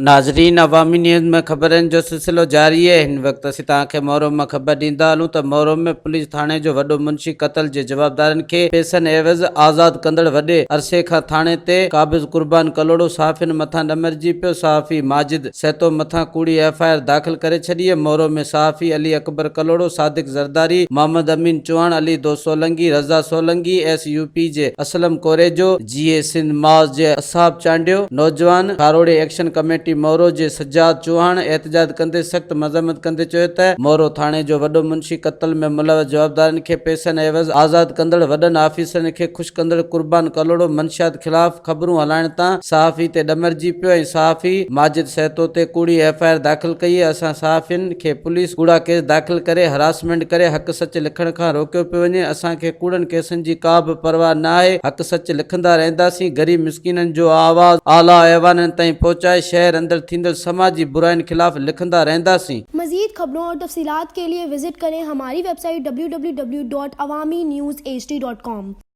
ناظرين عوامي نيوز ۾ خبرن جو سلسلو جاري آهي هن وقت اسين توهان کي مورو مان خبر ڏيندا هلون ته مورو ۾ پوليس ٿاڻي جو وڏو منشي قتل جي جوابدارن کي پيسن عيوض آزاد ڪندڙ وڏي عرصي کان ٿاڻي تي قابض قربان ڪلهوڙو صحافين مٿان ڏمرجي پيو صحافي ماجد سهتو مٿان ڪوڙي ايف I R داخل ڪري ڇڏي مورو ۾ صحافي علي اڪبر ڪلهوڙو صادق زرداري محمد امين چوهاڻ علي دوست سولنگي رضا سولنگي ايس يو پي جي اسلم ڪوريجو جيئي سنڌ محاذ جي اصحاب چانڊيو، نوجوان کاروڙي ايڪشن ڪميٽي مورو جي سجاد چوهاڻ احتجاج ڪندي سخت مذمت ڪندي چيو ته مورو ٿاڻي جو وڏو منشي قتل ۾ ملوث جوابدارن کي پئسن عيوض آزاد ڪندڙ وڏن آفيسرن کي خوش ڪندڙ قربان ڪلهوڙو منشيات خلاف خبرون هلائڻ تان صحافي تي ڏمرجي پيو ۽ صحافي ماجد سهتو تي ڪوڙي ايف I R داخل ڪئي اسان صحافين کي پوليس ڪوڙا ڪيس داخل ڪري هراسمينٽ ڪري حق سچ لکڻ کان روڪيو پيو وڃي اسان کي ڪوڙن ڪيسن جي ڪا به پرواهه نه آهي حق سچ لکندا رهنداسين غريب مسڪينن جو آواز اعليٰ ايوانن تائين پهچائي شهر اندر ٿيندڙ سماجي براين خلاف لکندا رهنداسين. مزيد خبرون اور تفصيلات کے لئے وزٽ ڪرين ھماري web site www.awamiNewsHD.com.